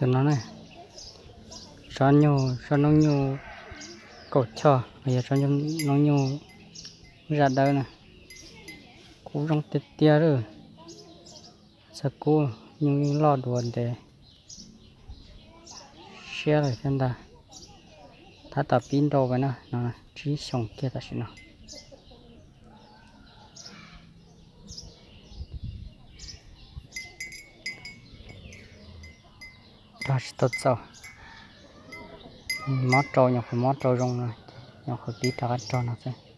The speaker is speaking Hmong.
No ne, tsob nyuj, tsob noob nyuj kaum choj los yog tsob noob nyuj zaj dawb na, kub zoo tiag tiag lawm. Txog kub nyuj yeej loj dua ntev siab lawm thiab ntag. Tab tom pib nrau pem no, no tsib xyoos kiag tam sim no. Rog tsis tau txaus, mob rau, nyuam qhuav mob rau zoo no, nyuam qhuav pib rov qab rog no xwb.